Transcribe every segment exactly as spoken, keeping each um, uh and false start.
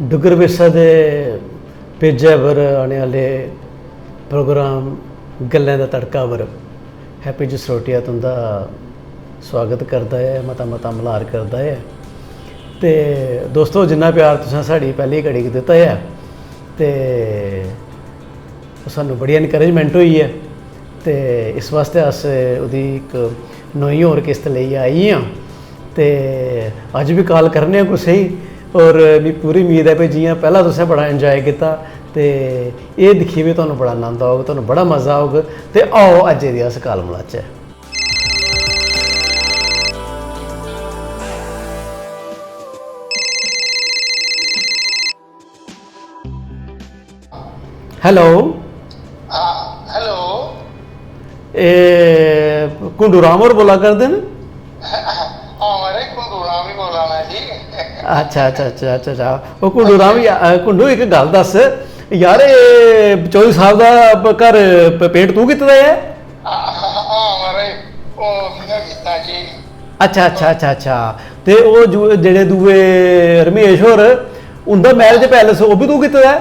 डुग्गर विरसा दे पेजै पर आने आह्ले प्रोग्राम गल्लें दा तड़का पर हैप्पी जसरोटिया तुं'दा सुआगत करदा ऐ, मता मता मल्हार करदा ऐ। ते दोस्तो, जिन्ना प्यार तुसें साढ़ी पैह्ली कड़ी गी दित्ता ऐ, ते ओह् सानूं बड़ी एनकरेजमेंट होई ऐ। ते इस बास्तै अस ओह्दी इक नमीं होर किस्त लेइयै आई आं। ते अज्ज बी काल करने आं कुसै गी, और मी पूरी उम्मीद ऐ भई जि'यां पैह्ला तुसें बड़ा एंजॉय कीता, ते एह् दिक्खियै बी तुहानूं बड़ा आनंद औग, तुहानूं बड़ा मजा औग। ते आओ, अज्जै दी अस काल मलाचै। हेलो। हाँ, हेलो। ए, कुंडू राम होर बोला करदे न? हाँ, महाराज, कुंडू राम ही बोला ना जी। अच्छा, अच्छा, अच्छा, अच्छा, अच्छा। ओ कुंडू राम, या-, अ, कुंडू, इक गल्ल दस्स यार, ए चौधरी साहब दा प-, घर प-, पेंट तू कीते दा ऐ? हाँ, हाँ, महाराज, ओ में कीता जी। अच्छा, अच्छा, अच्छा, अच्छा। ते ओह् जु-, जेह्ड़े दूए रमेश होर, उं'दा मैरिज पैलेस, ओह् बी तू कीते दा ऐ?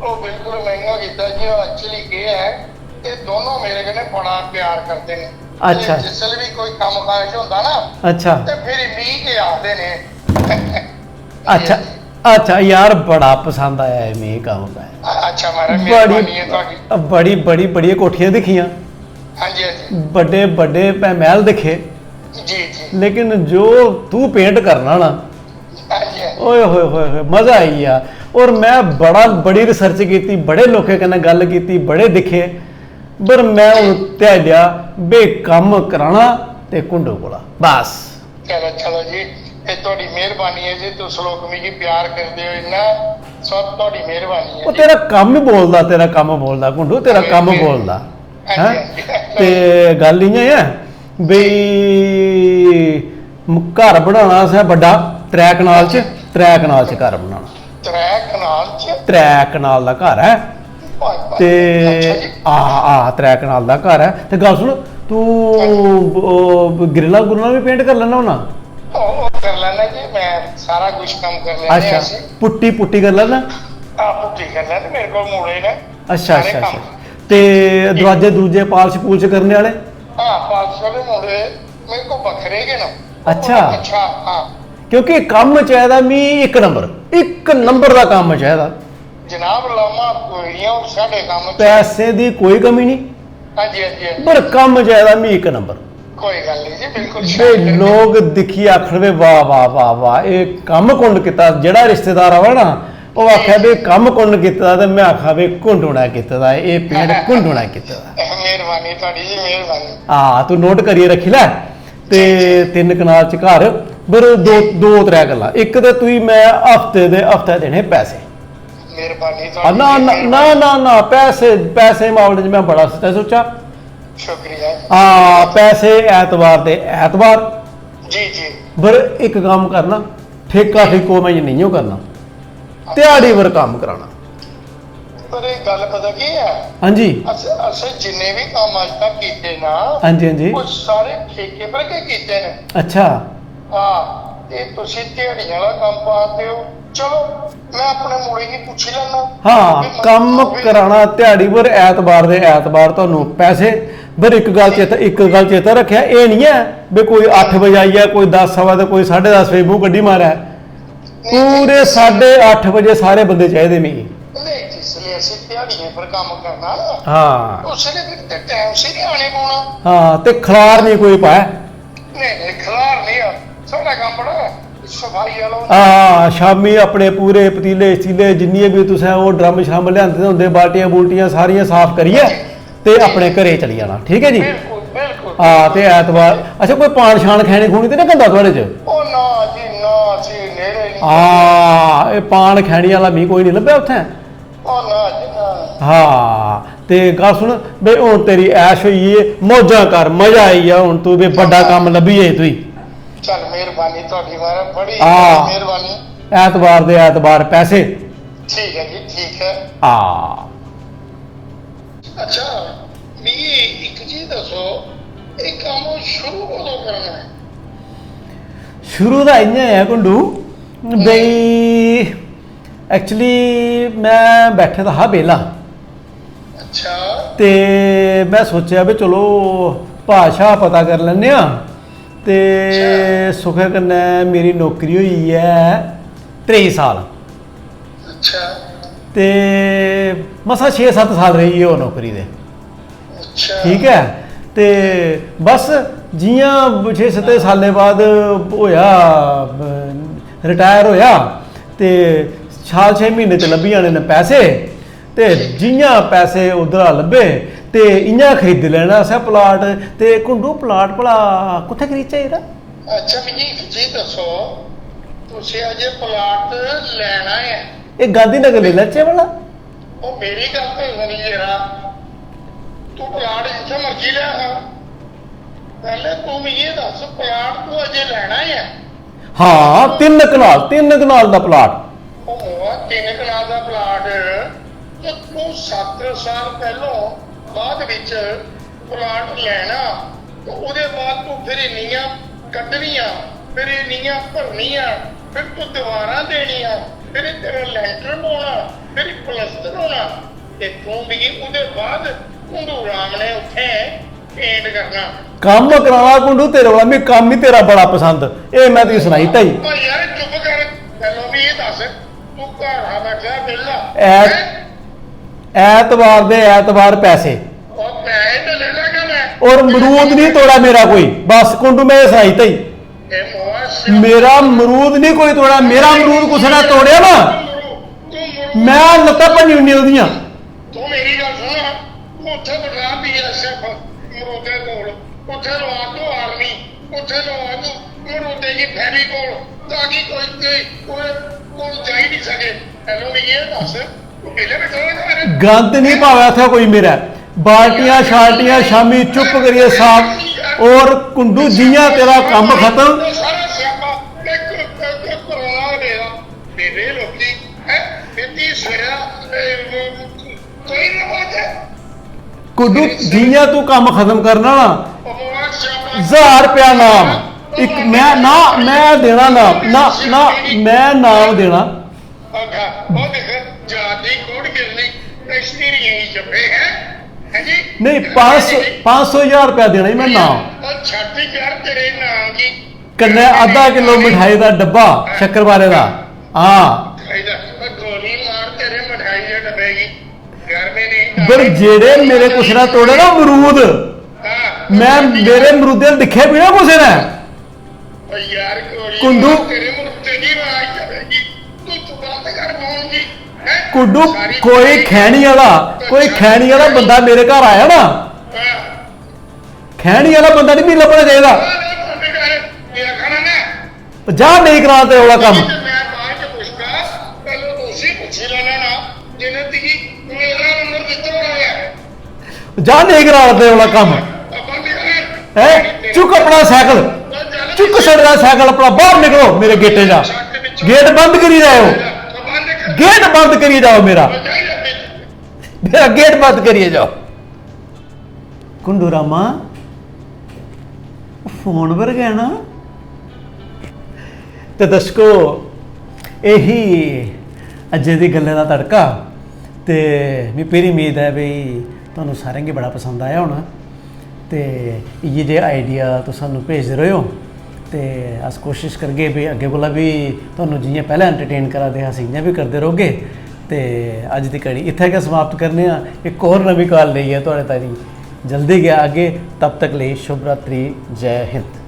ओह् बिल्कुल महंगा कीता जी। ओह् actually केह् ऐ, एह् दोनों मेरे कन्नै बड़ा प्यार करदे न। अच्छा। ते जिसलै बी कोई कम्म काज होंदा ना, अच्छा। ते फिर मी गै आखदे ने। अच्छा, अच्छा यार, बड़ा पसंद आया एह् मिगी कम्म। अ-, अच्छा महाराज, बड़ी, मेहरबानी ऐ थुआढ़ी। बड़ी, बड़ी, बड़ियां कोठियां दिक्खियां। हाँ जी, हाँ जी। बड्डे, बड्डे मैं-, मैह्ल दिक्खे। जी, जी। लेकिन जो तू पेंट करना ना, हाँ जी, हाँ जी। ओए होए होए होए, मजा आई गेआ। और मैं बड़ा, बड़ी रिसर्च कीती, बड़े लोकें कन्नै गल्ल कीती, बड़े दिक्खे, पर मैं हून ध्याई लेआ बे कम्म कराना ते कुंडू कोला, बस। चलो, चलो जी, एह् थुआढ़ी मेहरबानी ऐ जी, तुस लोक मिगी प्यार करदे ओ इन्ना, सब थुआढ़ी मेहरबानी ऐ ओह् जी। तेरा कम्म ही बोलदा, तेरा कम्म बोलदा कुंडू, तेरा कम्म बोलदा। हाँ जी, हैं? हाँ जी। ते गल्ल इ'यां ऐ बई, म-, घर बनाना असें बड्डा, त्रै कनाल च, त्रै कनाल च घर बनाना। त्रै कनाल च? त्रै कनाल दा घर ऐ। वाह, वाह। ते अच्छा जी। आह, आह, त्रै कनाल दा घर ऐ। ते गल्ल सुन, तू, हाँ जी। ओ, ग्रिल्लां गुरिल्लां बी पेंट करी लैन्ना होन्ना? ओह्, ओह् करी लैन्ना जी, मैं सारा कुछ कम्म करी लैन्ने अच्छा, अस। पुट्टी, पुट्टी करी लैन्ना? हां, पुट्टी करी लैन्ने, मेरे कोल मुड़े न। अच्छा, सारे अच्छा, कम्म। अच्छा। ते दरवाजे दरूजे पालश पूलश करने आह्ले? हां, पालश आह्ले मुड़े मेरे कोल बक्खरे गै न। अच्छा। अच्छा, हां। क्योंकि कम्म चाहिदा मी इक नंबर, इक नंबर दा कम्म चाहिदा। जनाब, लामा कोई निं, ओह् साढ़े कम्म च। पैसे दी कोई कमी निं। हां जी, हां जी, हां जी। पर कम्म चाहिदा मी इक नंबर। कोई गल्ल निं जी, बिल्कुल बे, शैल करियै। लोक दिक्खियै आखन बे, "वाह, वाह, वाह, वाह, एह् कम्म कु'न कीता?" जेह्ड़ा रिश्तेदार आवै ना, ओह् आखै, "बे, कम्म कु'न कीते दा?" ते में आखां, "बे, कुंडू ने कीते दा, एह् पेंट कुंडू ने कीते दा।" मेहरबानी थुआढ़ी जी, मेहरबानी। हां, तूं नोट करियै रक्खी लै। ते तिन्न कनाल च घर, पर दो, दो त्रै गल्लां। इक ते तुगी में हफ्ते दे हफ्ते देने पैसे। मेहरबानी आ, ना, थुआढ़ी, ना, मेहरबानी। ना, ना, ना, पैसे, पैसे मामले च में बड़ा सच्चा सुच्चा। शुक्रिया। हां, पैसे ऐतवार दे ऐतवार। जी, जी। पर इक कम्म करना, ठेका ठेको में नेईं ओ करना, ध्याड़ी पर कम्म कराना। पर एह् गल्ल पता केह् ऐ? हां जी। अस, असें जिन्ने बी कम्म अज्ज तक कीते ना, हां जी, हां जी। ओह् सारे ठेके पर गै कीते न। अच्छा। हां, ते तुसी ध्याड़ियां आह्ला कम्म पा दे ओ। चलो, मैं अपने मुड़े गी पुच्छी लैना। हां, कम्म कराना ध्याड़ी पर, ऐतबार दे ऐतबार तुहानू पैसे। पर इक गल्ल चेता, इक गल्ल चेता रक्खेआ, एह् निं ऐ भी कोई अट्ठ बजे आई जा, कोई दस आवै ते कोई साढ़े दस बजे मूंह कड्ढी मारै। पूरे साढ़े अट्ठ बजे सारे बंदे चाहिदे मिगी। नहीं, जिसलै असें ध्याड़ियें पर कम्म करना ना, हां। उसलै फिर ते टैम सिर ही आने पौना। हां, ते खलार निं कोई पाए। नहीं, नहीं, खलार नहीं आ। साढ़ा कम्म बड़ा सफाई आह्ला होंदा। हां, शामीं अपने पूरे पतीले शतीले जिन्नियां बी तुसें ओह् ड्रम श्रम लेआंदे दे होंदे, बाल्टियां बूल्टियां सारियां साफ करियै, ते अपने घरे चली जाना, ठीक ऐ जी? बिल्कुल, बिल्कुल। हां, ते ऐतवार, अच्छा, कोई पान शान खैनी खूनी ते ना गंदा थुआढ़े च? ओ ना जी, ना जी, नेड़े नहीं। हां, एह् पान खैनी आह्ला मिगी कोई नहीं लब्भेआ उत्थें। ओ ना जी, ना। हां, ते गल्ल सुन बे, हून तेरी ऐश होई गेई, मौजां कर, मजा आई गेआ, हून तू बे बड्डा कम्म लब्भी गेआ तुगी। चल, मेहरबानी थुआढ़ी महाराज, बड़ी हां। मेहरबानी। ऐतबार दे ऐतबार पैसे। ठीक ऐ जी, ठीक ऐ। हां। अच्छा, मिगी इक चीज दस्सो, एह् कम्म शुरू कदूं करना ऐ? शुरू दा इ'यां ऐ कुंडू, बई एक्चुअली में बैठे दा हा बेह्ला। अच्छा। ते में सोचेआ भी चलो भाऽ शाऽ पता करी लैन्ने आं। ते अच्छा। सुखै कन्नै मेरी नौकरी होई ऐ त्रेई साल। अच्छा। ते मसां छे सत्त साल रेही गे ओह् नौकरी दे। अच्छा। ठीक ऐ। ते बस जि'यां छे सत्त सालें बाद होआ, रिटायर होआ, ते साल छे म्हीने च लब्भी जाने न पैसे। ते जि'यां पैसे उद्धरा लब्भे ते इ'यां खरीदी लैना असें प्लाट। ते कुंडू, प्लाट भला कुत्थै खरीदचै यरा? अच्छा, मिगी इक चीज दस्सो, तुसें अजें प्लाट लैना ऐ? एह् गांधीनगर लेई लैचे भला? ओह् मेरी गल्ल ते सुनी जरा, तू प्लाट जित्थै मर्जी लै हां। पैह्ले तू मिगी एह् दस्स, प्लाट तू अजें लैना ऐ? हां, तिन्न कनाल, तिन्न कनाल दा प्लाट। ओह् मोआ, तिन्न कनाल दा प्लाट, ते तू सत्त साल पैह्लों बाद बिच प्लाट लैना, ते ओह्दे बाद तू फिर इन्नियां कड्ढनियां, फिर इन्नियां भरनियां, फिर तू दीवारां देनियां, फिर तेरा लैंटर पौना, फिर प्लस्तर होना, ते तू मिगी ओह्दे बाद कुंडू राम ने उत्थै पेंट करना। कम्म कराना कुंडू तेरे कोला, मिगी कम्म ही तेरा बड़ा पसंद। एह् में तुगी सनाई दित्ता ई। ओ यार चुप कर, पैह्लों भी एह् दस्स, तू घर हा बैठा बेह्ला, ऐ-, हैं? ऐतवार दे ऐतवार पैसे। ओ पैसे ते लेई लैगा में। और मरूद नहीं तोड़ा मेरा कोई, बस कुंडू में एह् सनाई दित्ता ई। ए मोआ सिर। मेरा मरूद नहीं कोई तोड़ा, मेरा मरूद कुसै ने तोड़ेआ ना, तू मरूद, तू मरूद। मैं लत्तां भन्नी ओड़नियां ओह्दियां। तू मेरी गल्ल सुन, तू उत्थै बटला बीएसएफ मरूदें कोल, उत्थै लवा तू आर्मी, उत्थै लवा तू मरूदें गी फेविकोल, ताकि कोई, कोई, कोई कोल जाई नहीं सके। पैह्लों मिगी एह् दस्स, तू बेह्ले बैठे दा घर? गंद नहीं पावे उत्थै कोई मेरा। बाल्टियां शाल्टियां शामी चुप करियै साफ। और कुंडू जियां तेरा कम्म खत्म। सारा स्यापा ते क-, क-, क-, करोना मेरा। मेरे लोकी, हैं? मिट्टी सवेरा, ए, कोई ना पहुंचे। कुड्डू, जियां तू कम्म खत्म करना ना, ज्हार रपेआ नाम। इक मैं ना, मैं देना नाम, ना, ना, मैं नाम देना। आखा, ओ दिख, जात दी कोड गिरनी, एक्सपीरियंस जब्बे है, है जी? नहीं, पाँच सौ, पाँच सौ, ज्हार रपेआ देना ही मैं नाम। ओ छाती कर तेरे नाम की। कन्नै अद्धा किलो मठाई दा डब्बा शक्करपारे दा। हां। मठाई दा, ओ गोली मार तेरे मठाई दे डब्बे की। घर में नहीं। पर जेड़े मेरे कुसै ने तोड़े ना मरूद, हां। मैं, मेरे मरूदे दिक्खे भी ना कुसै ने। ओ यार, गोली कुंडू। मार तेरे मरूदे की राज करेगी। तू, तू बंद कर फोन की। हैं? कुंडू, सारी कोई खैनी आह्ला, कोई खैनी आह्ला बंदा मेरे घर आया ना, हां। खैनी आह्ला बंदा नहीं मिगी लब्भना चाहिदा। जा नहीं करा ते ओह्दा कम्म। जा नहीं करा ते ओह्दा कम्म। हैं? चुक अपना साइकिल, चुक सड़े दा साइकिल अपना, बाहर निकलो मेरे गेटे चा। गेट बंद करी जाओ, गेट बंद करी जाओ मेरा, मेरा गेट बंद करिए जाओ। कुंडू रामा, फोन पर गै ना। ते दर्शको, यही अज्जै दी गल्लें दा तड़का। ते मी पूरी उम्मीद ऐ भई तुहानू सारें गी बड़ा पसंद आया होना। ते इ'यै जेह् idea तुस सानू भेजदे र'वेओ। ते अस कोशिश करगे भई अग्गें कोला बी तुहानू जि'यां पैह्लें entertain करा दे अस इ'यां बी करदे रौह्गे। ते अज्ज दी कड़ी इत्थै गै समाप्त करने आं। इक होर नमीं call लेइयै तुआढ़े ताईं जल्दी गै आगे। तब तक लेई शुभ रात्रि, जय हिंद।